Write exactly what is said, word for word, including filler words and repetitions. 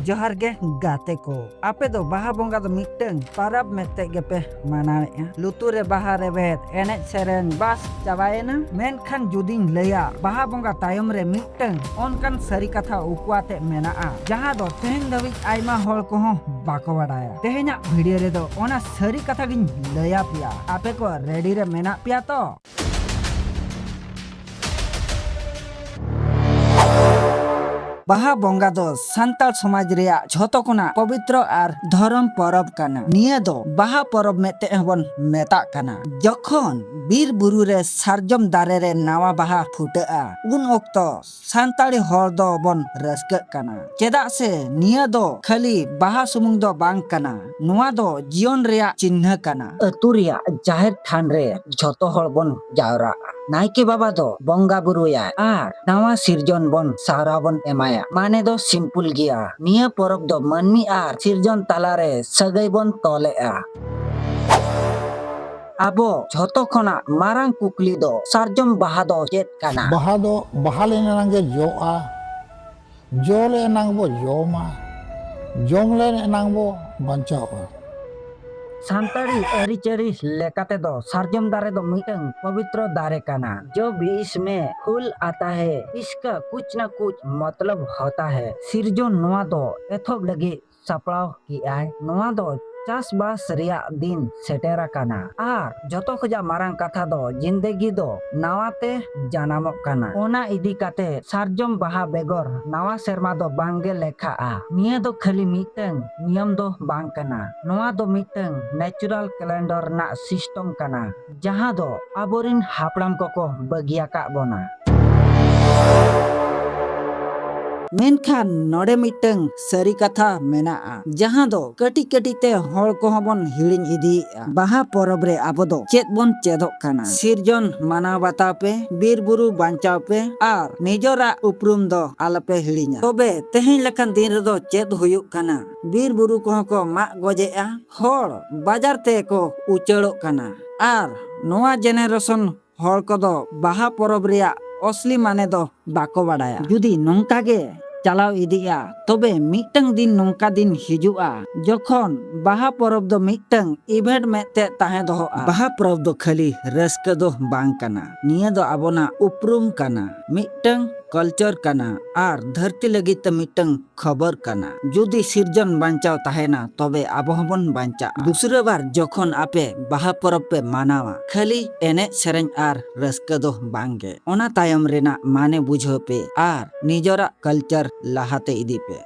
ᱡᱚᱦᱟᱨ ᱜᱮ ᱜᱟᱛᱮ ᱠᱚ, ᱟᱯᱮ ᱫᱚ ᱵᱟᱦᱟ ᱵᱚᱸᱜᱟ ᱫᱚ ᱢᱤᱫᱴᱟᱝ ᱯᱟᱨᱟᱵᱽ ᱢᱮᱱᱛᱮ ᱜᱮᱯᱮ ᱢᱟᱱᱟᱣᱮᱫᱼᱟ᱾ ᱞᱩᱛᱩᱨ ᱨᱮ ᱵᱟᱦᱟ ᱨᱮᱵᱮᱫ, ᱮᱱᱮᱡ ᱥᱮᱨᱮᱧ, ᱵᱟᱥ ᱪᱟᱵᱟᱭᱮᱱᱟ᱾ ᱢᱮᱱᱠᱷᱟᱱ ᱡᱩᱫᱤᱧ ᱞᱟᱹᱭᱟ, ᱵᱟᱦᱟ ᱵᱚᱸᱜᱟ ᱛᱟᱭᱚᱢ ᱨᱮ ᱢᱤᱫᱴᱟᱝ ᱚᱱᱠᱟᱱ ᱥᱟᱹᱨᱤ ᱠᱟᱛᱷᱟ ᱩᱠᱩ ᱟᱛᱮ ᱢᱮᱱᱟᱜᱼᱟ, ᱡᱟᱦᱟᱸ ᱫᱚ ᱛᱮᱦᱮᱧ ᱫᱷᱟᱹᱵᱤᱡ ᱟᱭᱢᱟ ᱦᱚᱲ ᱠᱚᱦᱚᱸ ᱵᱟᱠᱚ ᱵᱟᱰᱟᱭᱟ᱾ ᱛᱮᱦᱮᱧᱟᱜ ᱵᱷᱤᱰᱤᱭᱳ ᱨᱮᱫᱚ ᱚᱱᱟ ᱥᱟᱹᱨᱤ ᱠᱟᱛᱷᱟ ᱜᱤᱧ ᱞᱟᱹᱭᱟ ᱯᱮᱭᱟ᱾ ᱟᱯᱮ ᱠᱚ ᱨᱮᱰᱤ ᱨᱮ ᱢᱮᱱᱟᱜ ᱯᱮᱭᱟ ᱛᱚ? ᱵᱟᱦᱟ ᱵᱚᱸᱜᱟ ᱫᱚ ᱥᱟᱱᱛᱟᱲ ᱥᱚᱢᱟᱡᱽ ᱨᱮᱭᱟᱜ ᱡᱷᱚᱛᱚ ᱠᱷᱚᱱᱟᱜ ᱯᱚᱵᱤᱛᱨᱚ ᱟᱨ ᱫᱷᱚᱨᱚᱢ ᱯᱚᱨᱚᱵᱽ ᱠᱟᱱᱟ᱾ ᱱᱤᱭᱟᱹ ᱫᱚ ᱵᱟᱦᱟ ᱯᱚᱨᱚᱵᱽ ᱢᱮᱱᱛᱮ ᱦᱚᱸᱵᱚᱱ ᱢᱮᱛᱟᱜ ᱠᱟᱱᱟ᱾ ᱡᱚᱠᱷᱚᱱ ᱵᱤᱨ ᱵᱩᱨᱩ ᱨᱮ ᱥᱟᱨᱡᱚᱢ ᱫᱟᱨᱮ ᱨᱮ ᱱᱟᱣᱟ ᱵᱟᱦᱟ ᱯᱷᱩᱴᱟᱹᱜᱼᱟ, ᱩᱱ ᱚᱠᱛᱚ ᱥᱟᱱᱛᱟᱲᱤ ᱦᱚᱲ ᱫᱚ ᱵᱚᱱ ᱨᱟᱹᱥᱠᱟᱹᱜ ᱠᱟᱱᱟ᱾ ᱪᱮᱫᱟᱜ ᱥᱮ ᱱᱤᱭᱟᱹ ᱫᱚ ᱠᱷᱟᱹᱞᱤ ᱵᱟᱦᱟ ᱥᱩᱢᱩᱝ ᱫᱚ ᱵᱟᱝ ᱠᱟᱱᱟ, ᱱᱚᱣᱟ ᱫᱚ ᱡᱤᱭᱚᱱ ᱨᱮᱭᱟᱜ ᱪᱤᱱᱦᱟᱹ ᱠᱟᱱᱟ᱾ ᱟᱹᱛᱩ ᱨᱮᱭᱟᱜ ᱡᱟᱦᱮᱨ ᱛᱷᱟᱱ ᱨᱮ ᱡᱷᱚᱛᱚ ᱦᱚᱲ ᱵᱚᱱ ᱡᱟᱣᱨᱟᱜᱼᱟ᱾ ᱱᱟᱭᱠᱮ ᱵᱟᱵᱟ ᱫᱚ ᱵᱚᱸᱜᱟ ᱵᱩᱨᱩᱭᱟᱭ ᱟᱨ ᱱᱟᱣᱟ ᱥᱤᱨᱡᱚᱱ ᱵᱚᱱ ᱥᱟᱨᱦᱟᱣ ᱵᱚᱱ ᱮᱢᱟᱭᱟ᱾ ᱢᱟᱱᱮ ᱫᱚ ᱥᱤᱢᱯᱩᱞ ᱜᱮᱭᱟ᱾ ᱱᱤᱭᱟᱹ ᱯᱚᱨᱚᱵᱽ ᱫᱚ ᱢᱟᱹᱱᱢᱤ ᱟᱨ ᱥᱤᱨᱡᱚᱱ ᱛᱟᱞᱟᱨᱮ ᱥᱟᱹᱜᱟᱹᱭ ᱵᱚᱱ ᱛᱚᱞᱮᱜᱼᱟ᱾ ᱟᱵᱚ ᱡᱷᱚᱛᱚ ᱠᱷᱚᱱᱟᱜ ᱢᱟᱨᱟᱝ ᱠᱩᱠᱞᱤ ᱫᱚ ᱥᱟᱨᱡᱚᱢ ᱵᱟᱦᱟ ᱫᱚ ᱪᱮᱫ ᱠᱟᱱᱟ? ᱵᱟᱦᱟ ᱫᱚ ᱵᱟᱦᱟ ᱞᱮᱱ ᱮᱱᱟᱝ ᱜᱮ ᱡᱚᱜᱼᱟ, ᱡᱚ ᱞᱮᱱ ᱮᱱᱟᱝ ᱵᱚ ᱡᱚᱢᱟ, ᱡᱚᱢ ᱞᱮᱱ ᱮᱱᱟᱝ ᱵᱚ ᱵᱟᱧᱪᱟᱣᱼᱟ᱾ ᱥᱟᱱᱛᱟᱲᱤ ᱟᱹᱨᱤᱪᱟᱹᱞᱤ ᱞᱮᱠᱟᱛᱮ ᱫᱚ ᱥᱟᱨᱡᱚᱢ ᱫᱟᱨᱮ ᱫᱚ ᱢᱤᱫᱴᱟᱝ ᱯᱚᱵᱤᱛᱨᱚ ᱫᱟᱨᱮ ᱠᱟᱱᱟ᱾ ᱡᱚ ᱵᱤᱥ ᱢᱮ ᱯᱷᱩᱞ ᱟᱛᱟ ᱦᱮ, ᱤᱥᱠᱟ ᱠᱩᱪ ᱱᱟ ᱠᱩᱪ ᱢᱚᱛᱞᱚᱵ ᱦᱚᱛᱟ ᱦᱮ᱾ ᱥᱤᱨᱡᱚᱱ ᱱᱚᱣᱟ ᱫᱚ ᱮᱛᱚᱦᱚᱵ ᱞᱟᱹᱜᱤᱫ ᱥᱟᱯᱲᱟᱣ ᱠᱮᱜᱼᱟᱭ᱾ ᱱᱚᱣᱟ ᱫᱚ ᱪᱟᱥᱵᱟᱥ ᱨᱮᱭᱟᱜ ᱫᱤᱱ ᱥᱮᱴᱮᱨ ᱟᱠᱟᱱᱟ ᱟᱨ ᱡᱚᱛᱚ ᱠᱷᱚᱡᱟᱜ ᱢᱟᱨᱟᱝ ᱠᱟᱛᱷᱟ ᱫᱚ ᱡᱤᱱᱫᱮᱜᱤ ᱫᱚ ᱱᱟᱣᱟ ᱛᱮ ᱡᱟᱱᱟᱢᱚᱜ ᱠᱟᱱᱟ᱾ ᱚᱱᱟ ᱤᱫᱤ ᱠᱟᱛᱮ ᱥᱟᱨᱡᱚᱢ ᱵᱟᱦᱟ ᱵᱮᱜᱚᱨ ᱱᱟᱣᱟ ᱥᱮᱨᱢᱟ ᱫᱚ ᱵᱟᱝ ᱜᱮ ᱞᱮᱠᱷᱟᱜᱼᱟ᱾ ᱱᱤᱭᱟᱹ ᱫᱚ ᱠᱷᱟᱹᱞᱤ ᱢᱤᱫᱴᱟᱝ ᱱᱤᱭᱚᱢ ᱫᱚ ᱵᱟᱝ ᱠᱟᱱᱟ, ᱱᱚᱣᱟ ᱫᱚ ᱢᱤᱫᱴᱟᱝ ᱱᱮᱪᱩᱨᱟᱞ ᱠᱮᱞᱮᱱᱰᱟᱨ ᱨᱮᱱᱟᱜ ᱥᱤᱥᱴᱚᱢ ᱠᱟᱱᱟ, ᱡᱟᱦᱟᱸ ᱫᱚ ᱟᱵᱚᱨᱤᱱ ᱦᱟᱯᱲᱟᱢ ᱠᱚᱠᱚ ᱵᱟᱹᱜᱤ ᱟᱠᱟᱫ ᱵᱚᱱᱟ᱾ ᱢᱮᱱᱠᱷᱟᱱ ᱱᱚᱰᱮ ᱢᱤᱫᱴᱟᱝ ᱥᱟᱹᱨᱤ ᱠᱟᱛᱷᱟ ᱢᱮᱱᱟᱜᱼᱟ, ᱡᱟᱦᱟᱸ ᱫᱚ ᱠᱟᱹᱴᱤᱡ ᱠᱟᱹᱴᱤᱡ ᱛᱮ ᱦᱚᱲ ᱠᱚᱦᱚᱸ ᱵᱚᱱ ᱦᱤᱲᱤᱧ ᱤᱫᱤᱭᱮᱫᱼᱟ᱾ ᱵᱟᱦᱟ ᱯᱚᱨᱚᱵᱽ ᱨᱮ ᱟᱵᱚ ᱫᱚ ᱪᱮᱫ ᱵᱚᱱ ᱪᱮᱫᱚᱜ ᱠᱟᱱᱟ? ᱥᱤᱨᱡᱚᱱ ᱢᱟᱱᱟᱣ ᱵᱟᱛᱟᱣ ᱯᱮ, ᱵᱤᱨ ᱵᱩᱨᱩ ᱵᱟᱧᱪᱟᱣ ᱯᱮ ᱟᱨ ᱱᱤᱡᱚᱨᱟᱜ ᱩᱯᱨᱩᱢ ᱫᱚ ᱟᱞᱚᱯᱮ ᱦᱤᱲᱤᱧᱟ᱾ ᱛᱚᱵᱮ ᱛᱮᱦᱮᱧ ᱞᱮᱠᱟᱱ ᱫᱤᱱ ᱨᱮᱫᱚ ᱪᱮᱫ ᱦᱩᱭᱩᱜ ᱠᱟᱱᱟ? ᱵᱤᱨ ᱵᱩᱨᱩ ᱠᱚᱦᱚᱸ ᱠᱚ ᱢᱟᱜ ᱜᱚᱡᱮᱜᱼᱟ, ᱦᱚᱲ ᱵᱟᱡᱟᱨ ᱛᱮᱠᱚ ᱩᱪᱟᱹᱲᱚᱜ ᱠᱟᱱᱟ ᱟᱨ ᱱᱚᱣᱟ ᱡᱮᱱᱟᱨᱮᱥᱚᱱ ᱦᱚᱲ ᱠᱚᱫᱚ ᱵᱟᱦᱟ ᱯᱚᱨᱚᱵᱽ ᱨᱮᱭᱟᱜ ᱚᱥᱞᱤ ᱢᱟᱱᱮ ᱫᱚ ᱵᱟᱠᱚ ᱵᱟᱰᱟᱭᱟ᱾ ᱡᱩᱫᱤ ᱱᱚᱝᱠᱟ ᱜᱮ ᱪᱟᱞᱟᱣ ᱤᱫᱤᱜᱼᱟ, ᱛᱚᱵᱮ ᱢᱤᱫᱴᱟᱝ ᱫᱤᱱ ᱱᱚᱝᱠᱟ ᱫᱤᱱ ᱦᱤᱡᱩᱜᱼᱟ, ᱡᱚᱠᱷᱚᱱ ᱵᱟᱦᱟ ᱯᱚᱨᱚᱵᱽ ᱫᱚ ᱢᱤᱫᱴᱟᱝ event ᱢᱮᱫ ᱛᱮ ᱛᱟᱦᱮᱸ ᱫᱚᱦᱚᱜᱼᱟ᱾ ᱵᱟᱦᱟ ᱯᱚᱨᱚᱵᱽ ᱫᱚ ᱠᱷᱟᱹᱞᱤ ᱨᱟᱹᱥᱠᱟᱹ ᱫᱚ ᱵᱟᱝ ᱠᱟᱱᱟ, ᱱᱤᱭᱟᱹ ᱫᱚ ᱟᱵᱚᱱᱟᱜ ᱩᱯᱨᱩᱢ ᱠᱟᱱᱟ, ᱢᱤᱫᱴᱟᱝ culture ᱠᱟᱱᱟ ᱟᱨ ᱫᱷᱟᱹᱨᱛᱤ ᱞᱟᱹᱜᱤᱫ ᱛᱮ ᱢᱤᱫᱴᱟᱝ ᱠᱷᱚᱵᱚᱨ ᱠᱟᱱᱟ᱾ ᱡᱩᱫᱤ ᱥᱤᱨᱡᱚᱱ ᱵᱟᱧᱪᱟᱣ ᱛᱟᱦᱮᱱᱟ, ᱛᱚᱵᱮ ᱟᱵᱚ ᱦᱚᱸᱵᱚᱱ ᱵᱟᱧᱪᱟᱜᱼᱟ᱾ ᱫᱩᱥᱨᱟᱹ ᱵᱟᱨ ᱡᱚᱠᱷᱚᱱ ᱟᱯᱮ ᱵᱟᱦᱟ ᱯᱚᱨᱚᱵᱽ ᱯᱮ ᱢᱟᱱᱟᱣᱟ, ᱠᱷᱟᱹᱞᱤ ᱮᱱᱮᱡ ᱥᱮᱨᱮᱧ ᱟᱨ ᱨᱟᱹᱥᱠᱟᱹ ᱫᱚ ᱵᱟᱝ ᱜᱮ, ᱚᱱᱟ ᱛᱟᱭᱚᱢ ᱨᱮᱱᱟᱜ ᱢᱟᱱᱮ ᱵᱩᱡᱷᱟᱹᱣ ᱯᱮ ᱟᱨ ᱱᱤᱡᱚᱨᱟᱜ culture ᱞᱟᱦᱟᱛᱮ ᱤᱫᱤ ᱯᱮ᱾